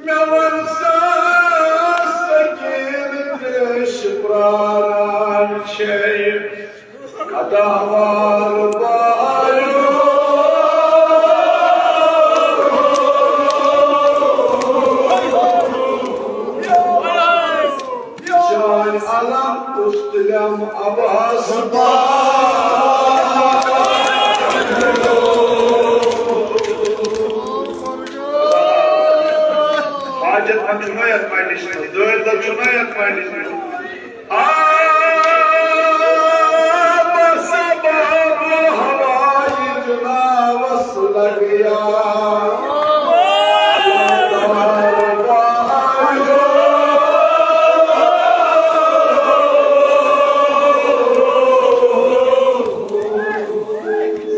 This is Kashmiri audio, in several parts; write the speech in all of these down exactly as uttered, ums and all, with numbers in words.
مےٚ وَن سا سکیٖنہٕ تریش پراران چھے قدم وار بایو۔ جان علم تُستلم عباس با۔ حاجت مند چھُنہ یتھ مجلسہِ منٛز، دٲدۍ لگ چھُنہ یتھ مجلسہِ منٛز۔ آ، بس باب ہوایہِ جناوس لگیا۔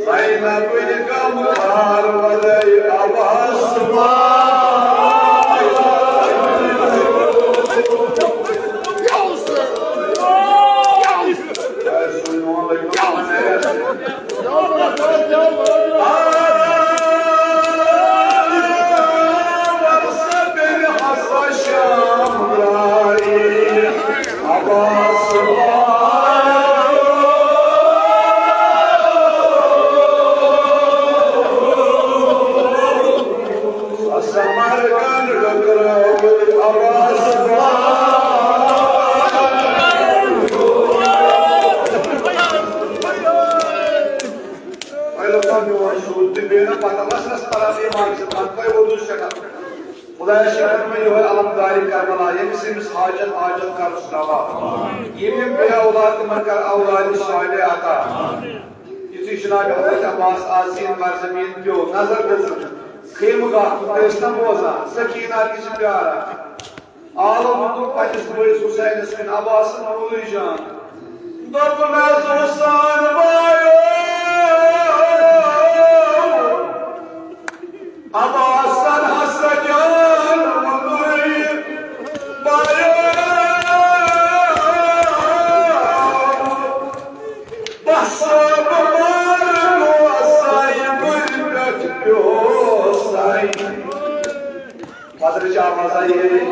زینب بن کمار ولے عباس ما۔ پہلو تام میون شُر تہِ بیٚیہِ نہٕ پتہ لَچھَس پَران یہِ ماجہِ زٕ پَتہٕ تۄہہِ اردوٗ چھِ ہٮ۪کان۔ خۄدایا شِفٲیِن مےٚ یِہوٚے علم دارِ کربلا، ییٚمہِ سٕنٛدِس حاجت حاجت کَرُس روا۔ یِم یِم بے اولاد تِمن کر اولاد صالح عطا۔ یُتھُے جناب حضرت عباس آز زیٖن بر زمین پیوٚو، نظر دِژٕن خیمہٕ گاہ کُن، تُہۍ ٲسۍ نا بوزان، سکینہ تہِ چھِ پیاران۔ عالم ووٚن پننِس بٲیِس حسینس کُن، عباسن ووٚنُے جان۔ دوٚپنس، حسین بایو، عباسن ہسا جان ووٚنُے بایو۔ بس بہٕ مارٕ گوسَے، بٕرِ پٮ۪ٹھ پیوسَے۔ بدرٕچ آواز آیہِ۔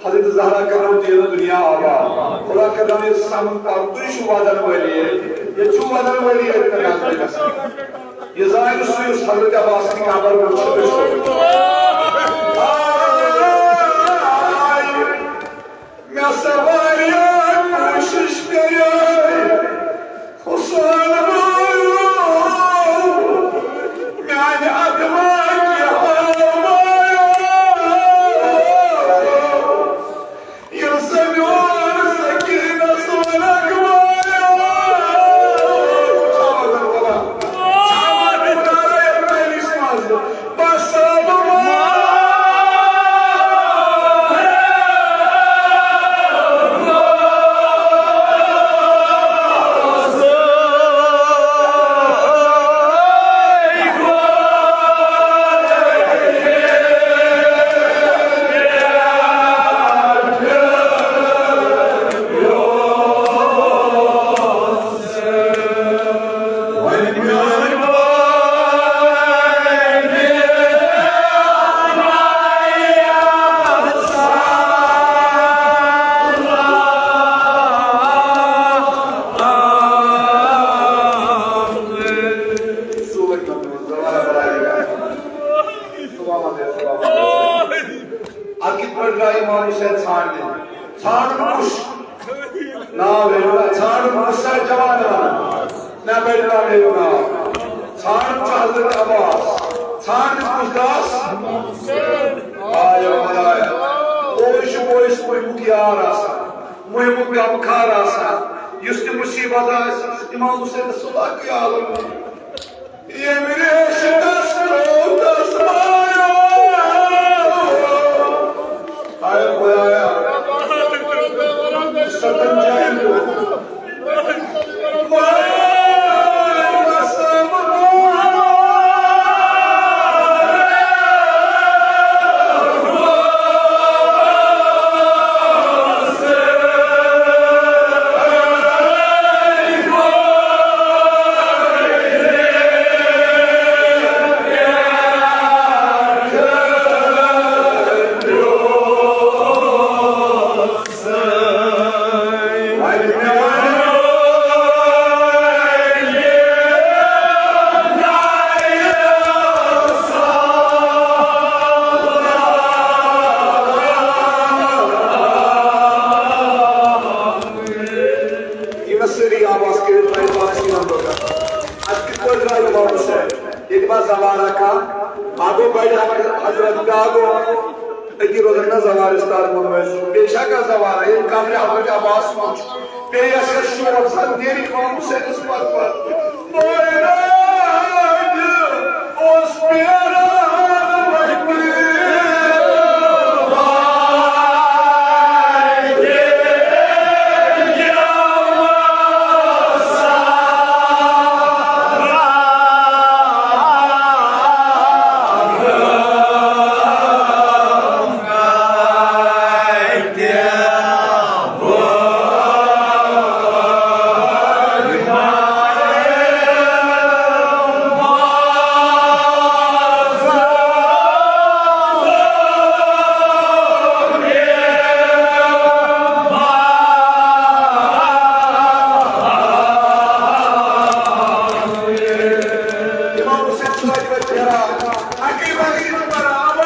حضرت زہرا کرنو تیرو دنیا آباد۔ خدا کرنو یہ سمن پاو، تُہۍ چھِو ودن وٲلی، یہ چھُ ودن وٲلی۔ یہ زانہِ سُہ یُس حضرت عباس کی قبر وٕچھِ۔ مےٚ سا واریاہ کوٗشِش کَرے، حسین بایو، میانہِ اَتھٕ منٛز یہِ ہاو بایو۔ ییٚلہِ سا میون سکیٖنَس وَنَکھ بایو۔ بس اب اَتھ کِتھ پٲٹھۍ درٛاو اِمام حُسین ژھانٛڈنہِ؟ ژھانٛڈُن کُس؟ ناو ؤنِو نا، ژھانٛڈُن کُس سا جوان ناو؟ نہ بٔرۍ ناو ؤنِو ناو۔ ژھانٛڈُن چھُ حضرت عباس۔ ژھانٛڈُن کُس داس؟ آیا خدایا۔ اوے چھُ، اوے چھُ مُحبُک یار آسان، مُحبُک غمخار آسان۔ یُس تہِ مُصیٖبت آسہِ، اِمام حُسینَس چھُ لَکٕے عالم۔ ییٚمہِ ریشہِ دَس ترٛوو تَس مایو۔ ہاے خۄدایا، ستن جاین گوٚو۔ وای، قسم۔ یِم سٲری آواز کٔرِتھ تۄہہِ پانَس یِوان بوزان۔ اَتھ کِتھ پٲٹھۍ درٛاو اِمام حُسین؟ ییٚتہِ ما زوارا کانٛہہ؟ ما گوٚو بَڑِ حضرت، بیٛاکھ گوٚو أتی روزان نہ زوارِستان ووٚنمُت اَسہِ۔ بیٚیہِ چھا کانٛہہ زوارا؟ ییٚلہِ قبرِ حضرت عباس منٛز چھُ، بیٚیہِ یَس یَس شور چھُ آسان، نیرِ اِمام حُسینَس پَتہٕ پَتہٕ۔ اوس پیران وَتہِ۔ اِمام حُسین چھُ وَتہِ وَتہِ پھیران۔ اَکی بَغٲر چھُ پَران،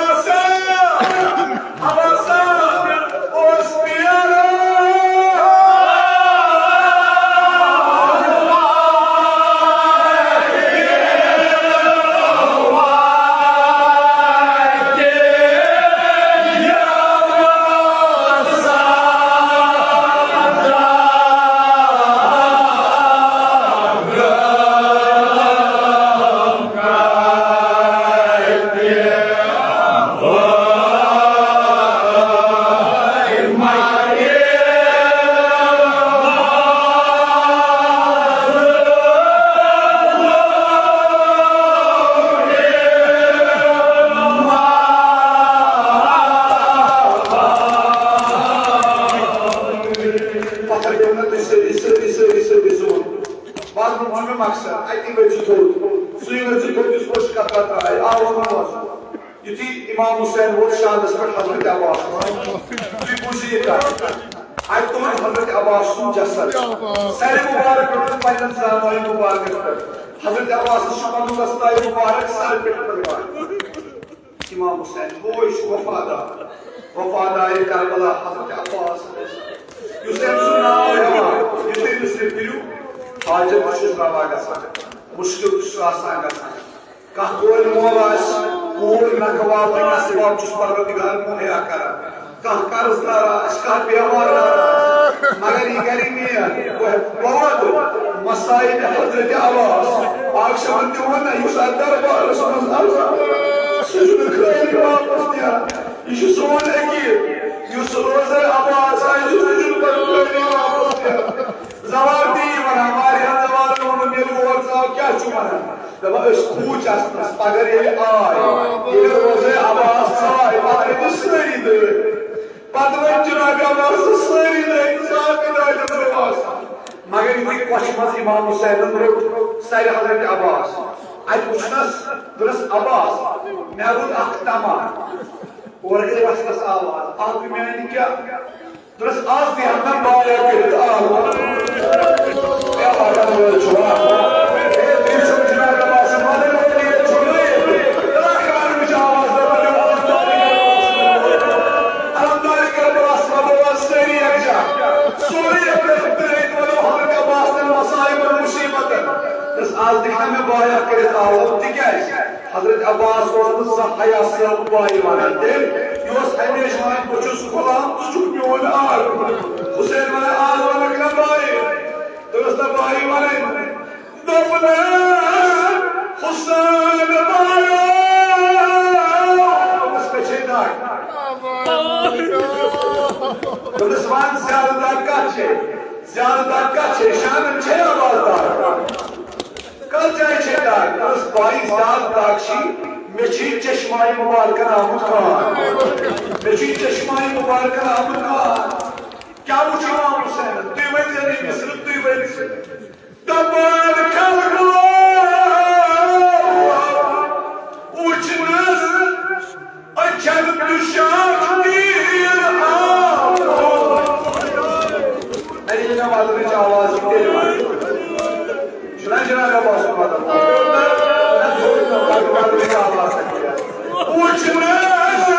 عباسا! پَتھر پیوٚو نہ تُہۍ سٲری، سٲری، سٲری، سٲری زوٗن۔ وَنُن چھُ مےٚ مقصد، اَتی ؤتھِو تھوٚد۔ سُے ؤتھِو تھوٚد یُس پوٚز کَتھ پَتہٕ آے، آو وَنُن وَزُن۔ یُتھُے امام حسین ووت شاندس پٮ۪ٹھ حضرت عباس، تُہۍ بوٗزِو یہِ کتھ۔ اتہِ تُلُن حضرت عباس سُنٛد جسد۔ سرِ مبارک روٚٹُن پننٮ۪ن زانایہِ مبارکس پٮ۪ٹھ۔ حضرت عباسس چھُ پنُن دستایہِ مبارک سرِ پٮ۪ٹھ تُلوان۔ امام حسین، ہوے چھُ وفادار، وفادار کربلا حضرت عباس، یُس أمۍ سُنٛد ناو ہٮ۪وان، یُس أمِس تُہۍ کٔرِو، حاجت تہِ چھُس روا گژھان، مُشکل تہِ چھُس آسان گژھان۔ کانٛہہ کورِ مول آسہِ، کوٗر نکھٕ والٕنۍ، اسباب چھُس پروردگار مہیا کران۔ کانٛہہ قرض دار آسہِ، کانٛہہ بیمار آسہِ، مگر یہِ گرِ نیر، بہٕ ہٮ۪کہٕ، بہٕ واتہٕ مصائب حضرت عباس۔ اکھ چھِ وَنان تہِ وَنان، یُس اَتھ دربارس منٛز اَژان، سُہ چھُنہٕ خٲلی واپس نیران۔ یہِ چھُ سون عقیٖد، یُس روزے عباس آسہِ، سُہ چھُنہٕ پتہٕ خٲلی واپس نیران۔ زوال تی وَنان، واریاہن زوالن ووٚنُم، ییٚلہِ اور ژاو، کیٛاہ چھُ وَنان؟ دَپان، أسۍ کھوٗژ اَسہِ منٛز، پَگاہ ییٚلہِ آے، ییٚلہِ روزے عباس ژاے، پَتہٕ گٔے سٲری دٲدۍ۔ پَتہٕ وۄنۍ جناب عباس سٲری دٲدۍ، سارنٕے دٲدٮ۪ن روٚٹ۔ مگر یُتھُے کۄچھِ منٛز امام حسینن روٚٹ سرِ حضرت عباس، اَتہِ وُچھنس دوٚپنس، عباس، مےٚ روٚٹ اکھ تمع۔ اورٕ گٔے وسلس آواز، اکھ گوٚو میانہِ کیٛاہ؟ دوٚپنس، از تہِ ہٮ۪کہٕ نہٕ بایعت کٔرِتھ، آو۔ اے پکن وٲلۍ چھِوا؟ اے، تُہۍ چھِو جناب عباس، مدد وٲلۍ ییٚتہِ چھِو نہٕ ییٚتہِ۔ تَلہ کر وٕچھ آواز، دَپان، یہِ اوس طالب علم۔ الحمدللہ، کربلاہس منٛز اوس سٲری یکجا۔ سورُے یَتھ پٮ۪ٹھ ترٛٲوِتھ وَنو حضرت عباسن مصائبن، مصیبتن۔ دوٚپنس، از تہِ ہٮ۪کہٕ نہٕ مےٚ بایعت کٔرِتھ، آو۔ تِکیٛازِ؟ حضرت عباس اوس نہٕ زانٛہہ حیاسٕے آمُت بایہِ ونان۔ تٔمۍ، یہِ اوس ہمیشہِ ونان، بہٕ چھُس غلام، ژٕ چھُکھ میون آٹھ۔ حسین ونان، آز ونکھ نہ بایہِ۔ تٔمۍ ٲس نہ بایہِ ونان۔ دوٚپنس، حسین بایو، دوٚپنس، مےٚ چھے دگ۔ دوٚپنس، ون زیادٕ دگ کتھ چھے؟ زیادٕ دگ کتھ چھے؟ شانن چھے آواز دار؟ کتھ جایہِ چھے دگ؟ دوٚپنس، بھائی، زیادٕ دگ چھی، مےٚ چھی چشمایہِ مبارکن آمُت کان۔ مےٚ چھی چشمایہِ مبارکن آمُت کان۔ کیٛاہ وُچھ امام حسینن؟ تُہۍ ؤنۍ زیو یہِ مصرٕ، تُہۍ ؤنۍ زیو۔ دپان خلقو، وُچھنس أچھن دُشاک تیٖر آو۔ اَدٕ ییٚلہِ مےٚ وَدنٕچ آواز یی، تیٚلہِ وَدٕ۔ چھُنہ جناب عباس سُنٛد وَدُن؟ نہ، ژوٚل نہٕ وَدُن، وَدنٕچ آواز تہِ کیٛاہ؟ وُچھنس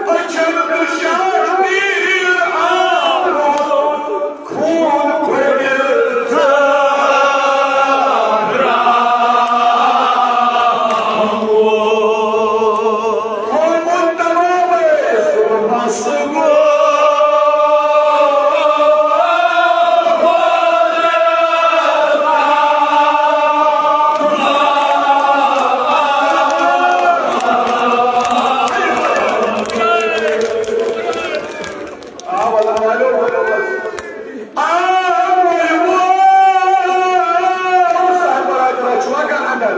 أچھن دُشاک تیٖر آو۔ خوٗن پھٔٹِتھ درٛاو۔ خوٗن تمامے سُہ مَس گوٚو۔ آ، وَلہٕ والٮ۪و، وَلہٕ والٮ۪و۔ آ، وَلہٕ والٮ۪و۔ صاحب برادر، چھُوا کانٛہہ اَندَر؟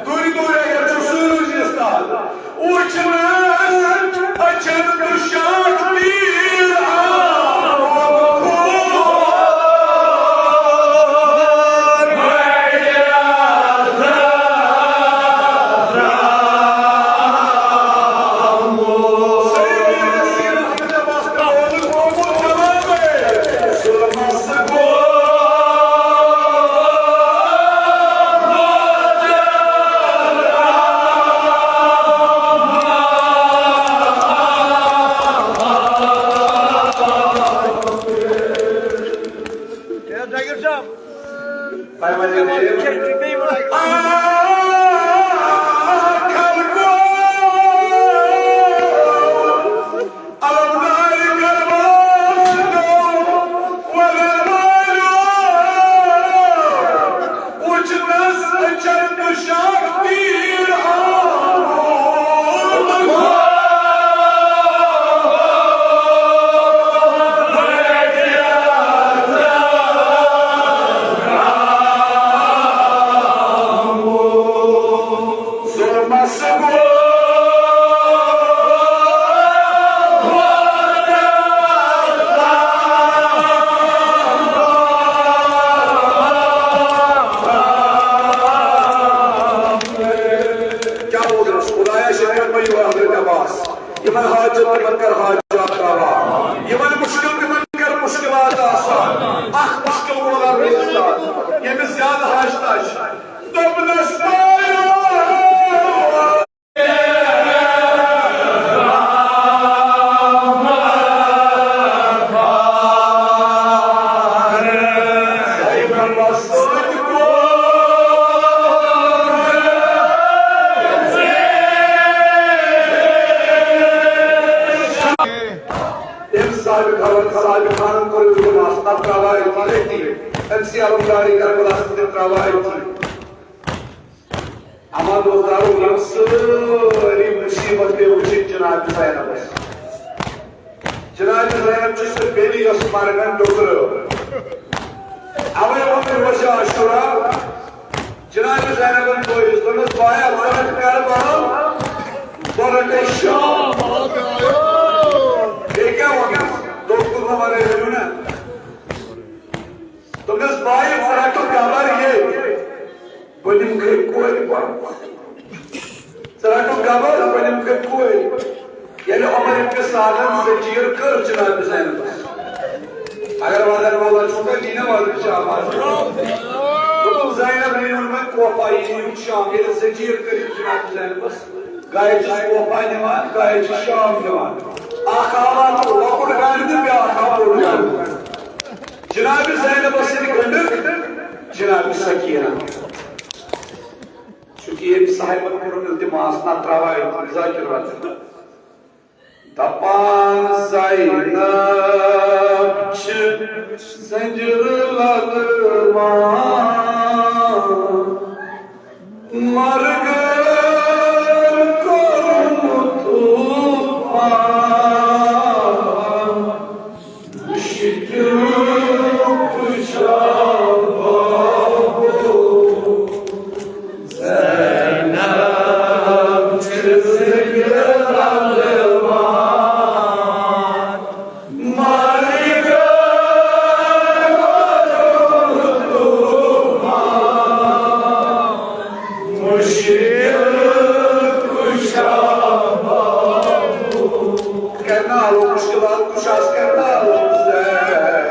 دوٗرِ دوٗرِ اگر چھُ سُے روٗزِس تَل۔ وُچھنَس أچھَن دُشاک تیٖر آو۔ صاحب خانن کوٚر یہِ گۄناہ، تَتھ ترٛاوان أتی، أمۍ سٕے علمدارٕے کربلاہَس تہِ ترٛاوان أتی۔ اما دوستارو، یِم سٲری مُصیٖبت پیٚیہِ وٕچھِتھ جناب زینبس۔ جناب زینب چھِ سۄ بیٚنہِ یۄس مرگن ٹُکرٲو۔ اوے ووٚن مےٚ روزِ عاشورا، جناب زینبن بٲیِس دوٚپنَس، "بایا، ژٕ رَٹ کربلا، بہٕ رَٹے شام۔" بیٚیہِ کیٛاہ ووٚنُس؟ دوٚپُن، "نہ وَرٲے ؤنِو نا۔" دوٚپنَس، "بایا، ژٕ رَٹُکھ قبر ییٚتہِ، بہٕ نِمہٕ کھے کورِ پَتھ۔" ژٕ رَٹُکھ قبر، بہٕ نِمہٕ کھے کورِ۔ ییٚلہِ عمر ابن سعدن زنجیر کٔر جناب زینبس، اگر وَدن وولا چھُکھ، دِنہ وَدن شاباش۔ دوٚپُن، زینب نیٖوُن وۄنۍ کوفہ، یہِ نیٖوُن شام۔ ییٚلہِ زنجیر کٔرِتھ جناب زینبس، گایہِ چھِ کوفہ نِوان، گایہِ چھِ شام نِوان۔ اکھ آو لۄکُٹ گنڈ تہٕ بیٛاکھ آو بوٚڑ گنڈ۔ جناب زینبس سۭتۍ گنڈٕ جناب سکینہ۔ چونکہ ییٚمۍ صاحبن کوٚرُن التماس، نہ ترٛاوان ذاکر وَتہِ۔ دپان زینب چھِ زنجیر لگوان، مرگن کوٚرمُت طوفان۔ مشکل کشا بابو، زینب چھِ ذکر لگوان۔ مالک مشکل کشا بابو۔ کرنالو مشکلات کشاس کرنالو زینب۔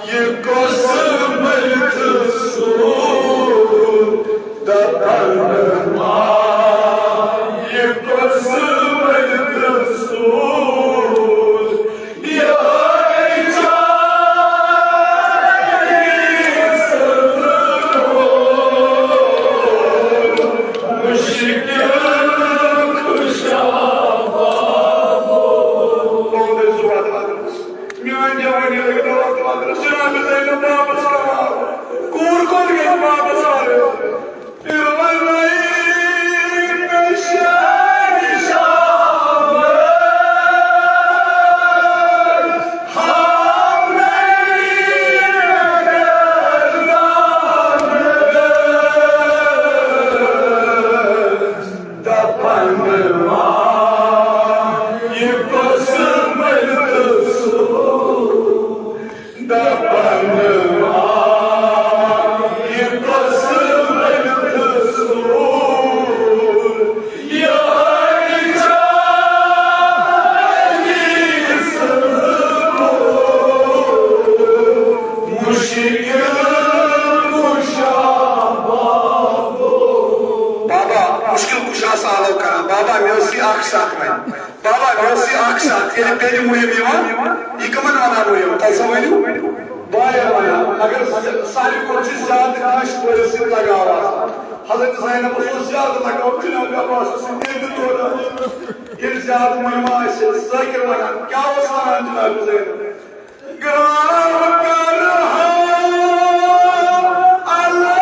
یہِ کۄس مٔلۍ تہٕ سوٗد دَپَن ما، یہِ کۄس مٔلۍ تہٕ سوٗد، یہِ مُشکِل کُشا۔ میٲنۍ جوانی لٔگۍ تَوَکھ خٲطرٕ جناب زینب واپس کران۔ کوٗر کوٚت گٔے واپس کرٕنۍ؟ پھر وَنَے مےٚ شہنشاہ، ہم نہیں دَپَن ما، یہِ کۄس مٔلۍ تہٕ سوٗد، دَپَن ما، یہِ کۄس مٔلۍ تہٕ سوٗد، یہِ چھا علی سٕنٛز کوٗر، مُشکِل کُشا بابا۔ بابا، مُشکِل کُشا سالو کران۔ بابا، مےٚ ٲس یہِ اکھ سَتھ وۄنۍ۔ بابا، مےٚ ٲس یہِ اکھ سَتھ، ییٚلہِ بیٚیہِ مُہِم یِوان، یہِ کٕمَن وَنان مُہِم؟ تۄہہِ سا ؤنِو؟ بایَن وَنان۔ مگر ز-، ساروی کھۄتہٕ چھِ زیادٕ کٲنٛسہِ کورِ سۭتۍ لگاو آسان۔ حضرت زینبَس اوس زیادٕ لگاو جناب عباسَس سۭتۍ، ییٚلہِ تہِ دوران۔ ییٚلہِ زیادٕ مُہِم آسہِ، ذٲکِر وَنان، کیٛاہ اوس وَنان جناب زینب؟ گرام کر ہاں اللہ،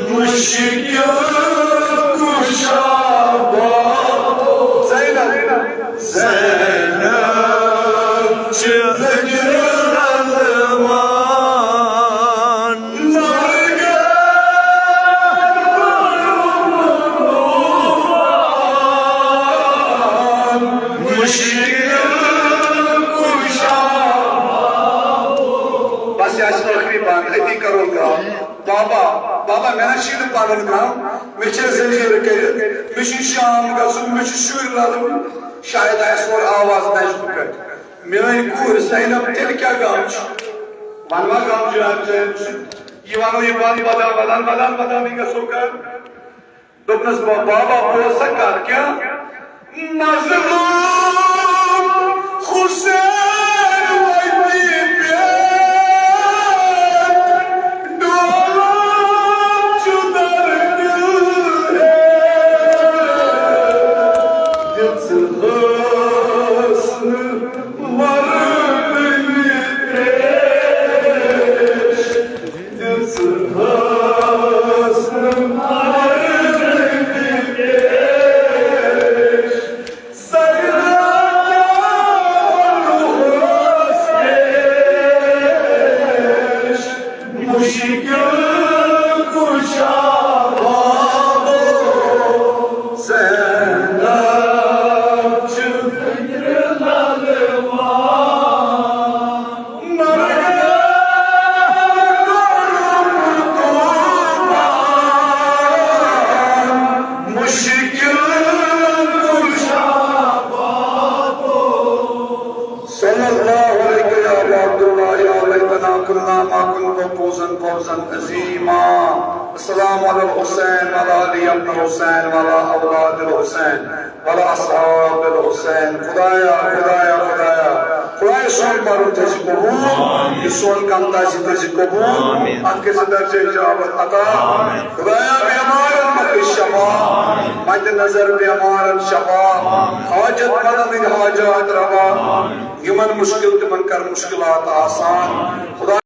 مُشکِل کُشا بابا۔ زینب، زینب چھِ ذِکرِ رحمان۔ مُشکِل کُشا۔ بس، یہِ آسہِ ٲخری بند، أتی کرو کتھ۔ بابا، بابا، مےٚ نہ چھُے نہٕ پنُن غم، مےٚ چھِ زنجیٖر کٔرِتھ، مےٚ چھُ شام گژھُن، مےٚ چھِ شُرۍ رلٕنۍ۔ شاید آسہِ اورٕ آواز نجمہٕ پٮ۪ٹھ۔ میٲنۍ کوٗر زینب، تیٚلہِ کیٛاہ غم چھُ؟ ونوا غم جناب زینب سُنٛد؟ یہِ ونو یہِ بند، ودان، ودان، ودان، ودان، یہِ گژھو گرٕ۔ دوٚپنَس، "بابا، بوز سا کَتھ کیٛاہ؟ مظلوم حسین وَتہِ پٮ۪ٹھ ڈولان چھُ دَردِ ہیٚتھ۔ دِژ ٲس نہٕ مَرنٕے پیش۔" مُشکِل کُشا بابو زینب چھِ فِکرِ لَلوان۔ صلی اللہ علیک یا ابا عبداللہ یا لیتنا کنا ما کنت فوزا فوزا عظیما۔ السلام علی الحسین وعلی آل ابن الحسین وعلی اولاد الحسین وعلی اصحاب الحسین۔ خدایا، خدایا، خدایا، خدایا سون پرُن تھٲیزِ قبول، یہِ سون کم تاسی تھٲیزِ قبول، اتھ گژھِ درجہ اجابت عطا۔ خدایا بیمارن مہ کٔرۍ شفا، نظر بیمارن شفا، حاجت مندن ہٕنٛدۍ حاجات روا، یِمن مشکل تِمن کر مشکلات آسان۔ خدا